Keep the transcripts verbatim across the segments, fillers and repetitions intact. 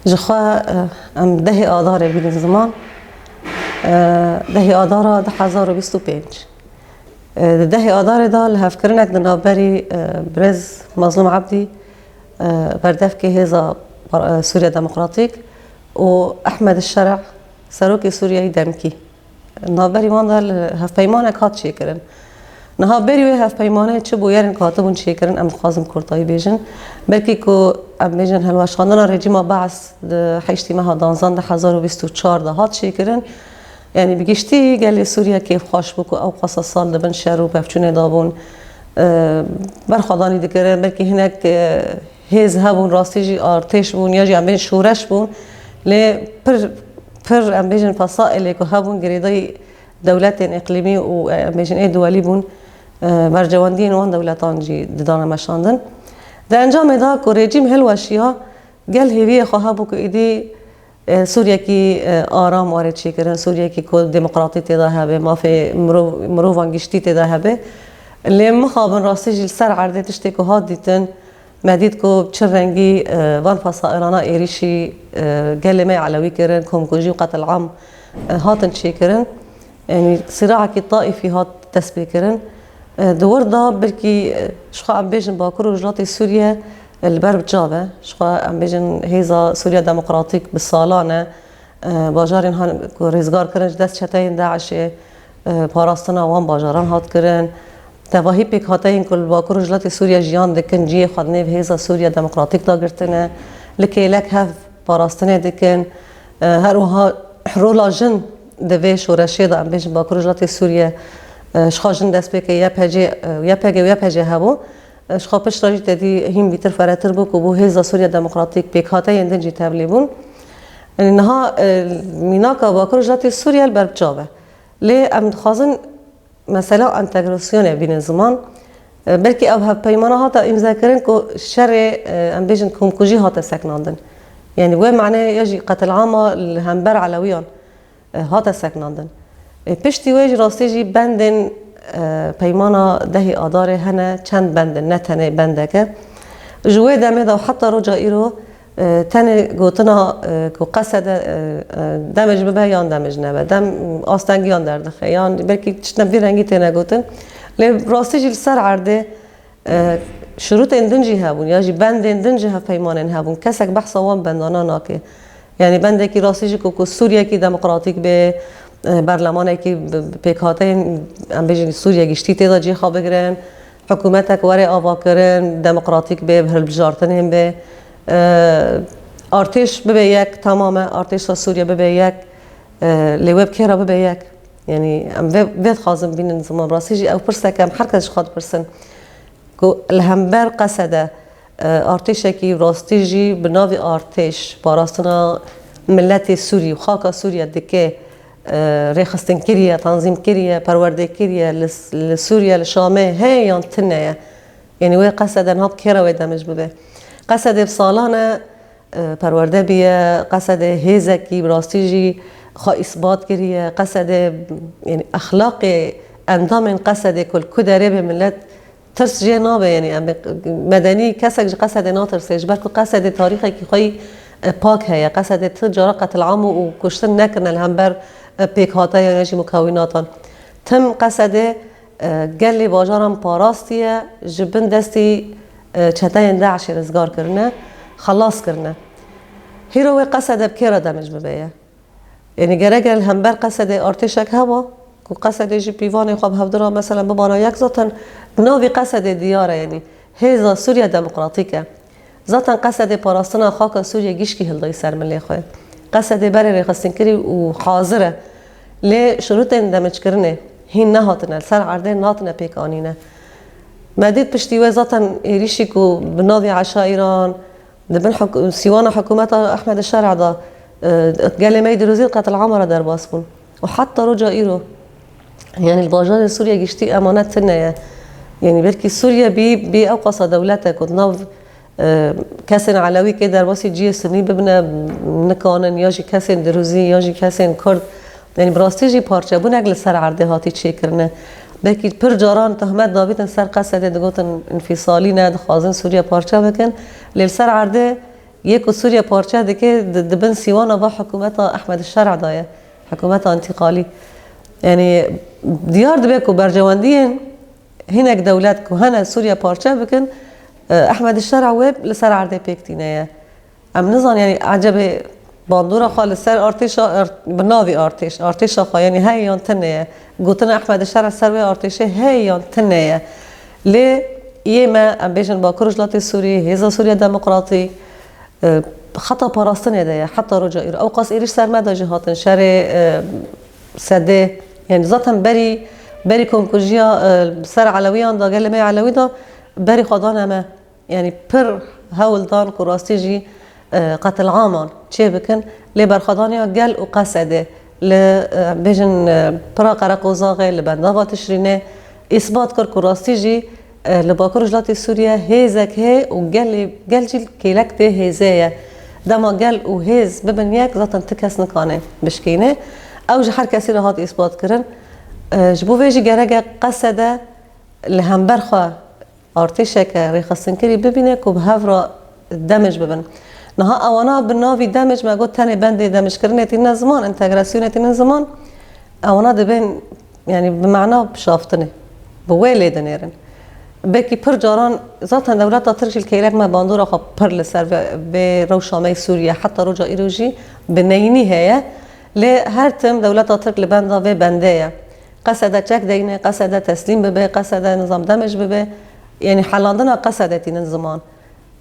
Ji xwe, e, em dehê Adarê bînin ziman. E, dehê Adara du hezar û bîst û pênc. E, di dehê Adarê de li hevkirinek di navberî, e, birêz Mazlûm Ebdî, e, berdevkê Hêza Par-, e, Sûriya Demokratîk û Ehmed Şer'a, serokê Sûriyeyê Demkî. Navberî wan de li hevpeymanek hat çêkirin. Niha berî wê hevpeymanê çi bûyerên ku hatibûn çêkirin, em dixwazin kurtayî bêjin. Belkî ku em bêjin hilweşandina rejîma Beas di heştê meha danzan du hezar û bîst û çar de hat çêkirin. Yanî bi giştî gelê Sûriye kêfxweş bû ku ew qasa sal di bin şer û pevçûnê de bûn. Eee, berxwedanî dikirin, belkî hinek, eee, hêz hebûn, rastî jî artêş bûn ya jî em bêjin şoreş bûn. Lê pir, pir em bêjin fesailê ku hebûn girêdayî dewletên îqlîmî û, e, em bêjin ê duwelî bûn, e, berjewendiyên wan dewletan jî didane meşandin. Di encamê de ku rejîm hilweşiya, gel hêviyê xwe hebû ku êdî, e, Sûriyekî, e, aram were çêkirin, Sûriyekî ku demokratî tê de hebe, mafê mirov-, mirovan giştî tê de hebe. Lê mixabin rastî jî li ser erdê tiştê ku hat dîtin, me dît ku çi rengî, e, van fesailana êrîşî, e, gelê me yê Elewî kirin, komkujî û qetil'am, e, hatin çêkirin. Yanî sîraekî taîfî hat destpêkirin. E, di wir de belkî, e, ji xwe em bêjin Bakur û Rojhilatê Sûriye, e, li ber bi çav e. Ji xwe em bêjin Hêza Sûriya Demokratîk bi salan e, e, bajarên han ku rêzgar kirin ji dest çeteyên DAIŞê, e, parastina wan bajaran hat kirin. Tevahî pêkhateyên ku li Bakur û Rojhilatê Sûriye jiyan dikin, cihê xwe di nêv Hêza Sûriya Demokratîk de girtine. Li kêlek hev parastinê dikin. E, her wiha rola jin di vê şoreşê de, em bêjin Bakur û Rojhilatê Sûriye, e, ji xwe jin dest pê kir, YPG, e, YPG û YPJ hebû. E, ji xwe piştre jî tedî hîn bîtir feretir bû ku bû Hêza Sûriya Demokratîk, pêkhateyên din jî tevlî bûn. Yanî niha, e, mînaka Bakur û Rojhilatê Sûriye li ber bi çav e. Lê em dixwazin mesela entegrasyonê bînin ziman. E, belkî ev hevpeymana hate îmzekirin ku şerê, e, em bêjin komkujî hate seknandin. Yanî wê maneyê ya jî qetil'ama li hember Elewiyan, e, hate seknandin. E, piştî wê jî rastî jî bendên, e, peymana dehê Adarê hene, çend bendên, ne tenê bendek e. Ji wê demê de û heta roja îro, e, tenê gotina, e, ku qesede, e, e, demij bibe yan demij nebe, dem astengiyan derdixe, yan belkî tiştine vî rengî têne gotin. Lê rastî jî li ser erdê, e, şurûtên din jî hebûn, ya jî bendên din ji hevpeymanên hebûn. Kesek behsa wan bendana nake. Yanî bendekî rastî jî ku, ku Sûriyekî demokratîk be, e, berlemanekî bi, bi pêkhateyên, em bêjin Sûriye giştî tê de cî xwe bigrin, hikûmetek were avakirin, demokratîk be, bi hilbijartinên be, e, artêş bibe yek, tamam e, artêşa Sûriye bibe yek, e, lê wê bi kê re bibe yek? Yanî em vê, vê dixwazin bînin ziman. Rastî jî ew pirsek e, em her kes ji xwe dipirsin. Ku li hember Qesede, e, artêşekî rastî jî bi navê artêş parastina miletê Sûrî û xaka Sûriye dike, e, rêxistin kiriye, tanzîm kiriye, perwerde kiriye, li, li Sûriye, li Şamê heye yan tune ye? Yanî wê Qesede niha bi kê re wê demij bibe? Qesede bi salan e, e, perwerde bûye, Qesede hêzekî bi rastî jî xwe îsbat kiriye, Qesede, yanî exlaqê endamên Qesede ku li ku derê be milet tirs jê nabe, yanî em ê medenî kesek ji Qesedê natirse, ji ber ku Qesedê tarîxekî xwe yî, e, pak heye. Qesedê ti cara qetil'am û kuştin nekirine li hember, e, pêkhateyan ya jî mukewînatan. Tim Qesedê, e, gelê bajaran parastiye, ji bin destî, e, çeteyên DAIŞê rizgar kirine, xelas kirine. Hîro wê Qesede bi kê re demij bibe ye? Yanî gerek e li hember Qesedê artêşek heba, ku Qesedê jî pîvanê xwe bi hevdira, mesela, bibana yek, zaten navê Qesedê diyar e, yanî Hêza Sûriya Demokratîk e. Zaten Qesedê parastina xaka Sûriye gişkî hildayî ser milê xwe. Qesedê berê rêxistinkirî û hazir e. Lê şurûtên demijkirinê hîn nehatine, li ser erdê nehatine pêkanîne. Me dît piştî wê zaten êrîşî ku bi navê Eşaîran, di bin huk-, sîwana hikûmeta Ehmed Şer'a de, e, gelê me yî Dirûzî li qetil'ama re derbas bûn. Û heta roja îro, yanî li bajarên Sûriye giştî emanet tune ye. Yanî belkî Sûriye bî, bî ew qasa dewlet e ku di nav, e, kesên Elewî kê derbasî cihê Sunî bibine, nikanin, ya jî kesên Dirûzî, ya jî kesên Kurd. Yanî bi rastî jî parçebûnek li ser erdê hatî çêkirine. Belkî pir caran tohmet dabîtin ser Qesedê, digotin înfîsalî ne, dixwazin Sûriye parçe bikin. Lê li ser erdê Yê ku Sûriye parçe dike, di, di bin sîwana va hikûmeta Ehmed Şer'a de ye, hikûmeta întîqalî. Yanî diyar dibe ku berjewendiyên hinek dewlet ku hene Sûriye parçe bikin, e, Ehmed Şer'a wê li ser erdê pêk tîne ye. Em nizan, yanî ecebê bandora xwe li ser artêşa, art-, bi navî artêş, artêşa xwe, yanî heye yan tune ye. Gotina Ehmed Şer'a ser wê artêşê heye yan tune ye. Lê yê me, em bêjin Bakur Rojhilatê Sûriyê, Hêza Sûriya Demokratî, e, xeta parastinê de ye, heta roja îro. Ew qas êrîş ser me de jî hatin, şerê, e, Sedê. Yanî zaten berî, berî komkujiya, e, ser Elewiyan de, gelê me Elewî de berî xwe dane me. Yanî pir hewl dan ku rastî jî, e, qetilaman çê bikin. Lê berxwedaniya gel û Qesedê li, e, bêjin, e, pira Qereqozaxê, li bendava Tişrînê îsbat kir ku rastî jî, e, li Bakur Rojhilatê Sûriye hêzek heye û gelê, gel jî kêlek tê hêzê ye. Dema gel û hêz bibin yek, zaten ti kes nikane bişkîne. Ew ji her kesî re hat îsbat kirin. E, ji bo vê jî gerek e Qesede li hember xwe artêşeke rêxistinkirî bibîne ku bi hev re demij bibin. Niha ewana bi navî demij, me got tenê bendê demijkirinê tîne ziman, entegrasyonê tîne ziman, ewana dibên, yanî bi mana bişaftinê, bi wê lê dinêrin. Belkî pir caran zaten dewleta Tirk jî li kêlek me bandora xwe pir li ser vê, vê rewşa me yê Sûriye heta roja îro jî bi neyînî heye. Lê her tim dewleta Tirk li benda vê bendê ye. Qesede çek deyne, Qesede teslîm bibe, Qesede nizam demij bibe. Yanî helandina Qesede tînin ziman.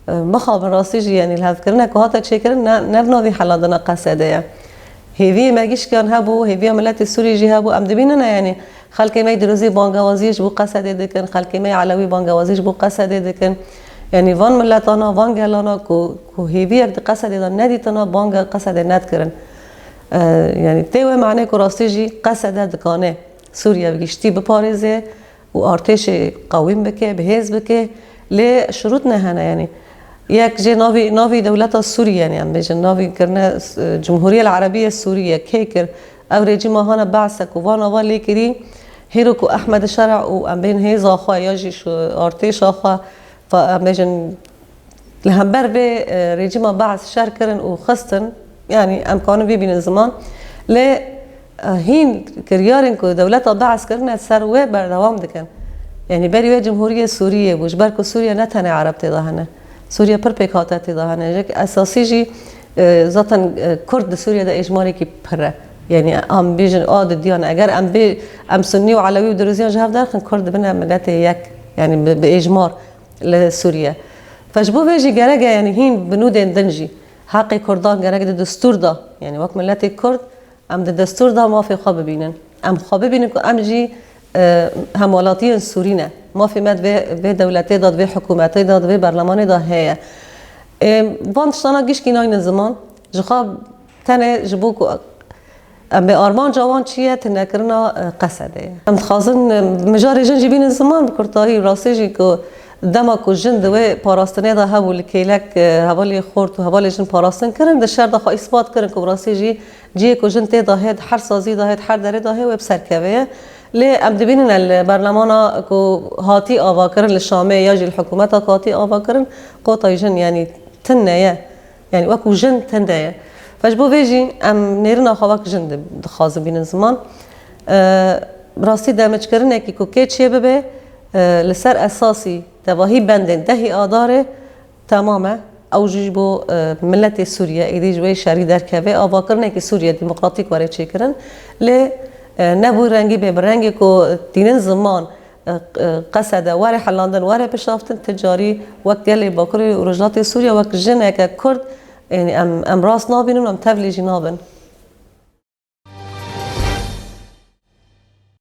E, mixabin rastî jî, yanî lihevkirine ku hate çêkirin, ne, ne bi navî helandina Qesede ye. Hêviyê me gişkiyan hebû, hêviya miletê Sûrî jî hebû. Em dibînine, yanî xelkê me Dirozî bangewaziyê ji bo Qesedê dikin, xelkê me Elewî bangewazî ji bo Qesedê dikin. Yanî van miletana, van gelana ku, ku hêviyek di Qesedê de nedîtina, banga Qesedê nedikirin. E, yanî tê wê manê ku rastî jî Qesede dikane Sûriye bi giştî biparêze û artêşê qewîm bike, bi hêz bike, lê şurût ne hene, yanî yek jê navî, navî dewleta Sûriye, yanî em bêjin, navî kirine, e, Cumhuriyel Erebiye Sûriye, kê kir? Ev rejîma hane Be'se ku van ava lê kirî, hêro ku Ehmed Şera û em bên hêza xwe ya jî şu artêşa xwe, fa-, em bêjin, li hember vê, e, rejîma Be'es şer kirin û xistin, yanî em kanin bibînin ziman. Lê, e, hîn kiryarên ku dewleta Be'es kirine ser wê berdewam dikin. Yanî berî wê Cumhuriyê Sûriyê bû, ji ber ku Sûriye ne tenê Ereb tê de hene. Sûriye pir pêkhate tê de hene. Jek esasî jî, e, zaten, e, Kurd di Sûriye de êjmarekî pir e. Yanî em bêjin a didiyan, eger em bê, em Sunnî û Elewî û Dirûziyan ji hev derxin, Kurd dibine miletê yek, yanî bi, bi êjmar li Sûriye. Fe ji bo vê jî gerek e, yanî hîn binûdên din jî heqê Kurdan gerek di destûr de, yanî wek miletê Kurd, em di destûr de mafê xwe bibînin. Em xwe bibînin ku em jî, e, hemwelatiyên Sûrî ne. Mafê me di vê, vê dewletê de, di vê hikûmetê de, di vê berlemanê de heye. Ê, van tiştana gişkî nayne ziman. Ji xwe tenê ji bo ku em bê armanca wan çi ye, tinekirina, e, Qesedê ye. Em dixwazin, e, mijarê jin jî bînin ziman, bi kurtayî, rastî jî ku dema ku jin di wê parastinê de hebû, li kêlek, e, hevalê xort û hevalê jin parastin kirin, di şer de xwe îspat kirin ku bi rastî jî cihê ku jin tê de hê, di her sazî de hê, di her derê de hê, wê bi ser keve ye. Lê em dibînin li berlemana ku hatî avakirin li Şamê ya jî li hikûmeta ku hatî avakirin, kotayî jin, yanî tune ye. Yanî wekû jin tune ye. Fe ji bo vê jî em nêrina xwe wek jin di-, dixwazin bînin ziman. E, rastî demijkirinekî ku kê çê bibe, e, li ser esasî tevahî bendên dehî Adarê temam e. Ew jî ji bo, e, miletê Sûriye êdî ji wê şerî derkeve, avakirinekî Sûriye demokratîk were çêkirin. Lê, e, ne bi rengî bê, bi rengê ku tînin ziman, e, e, Qesede were helandin, were pişaftin, ti carî wek gelê Bakurê û Rojhilatê Sûriye, wek jineke Kurd, yanî em, em rast nabînin, em tevlî jî nabin.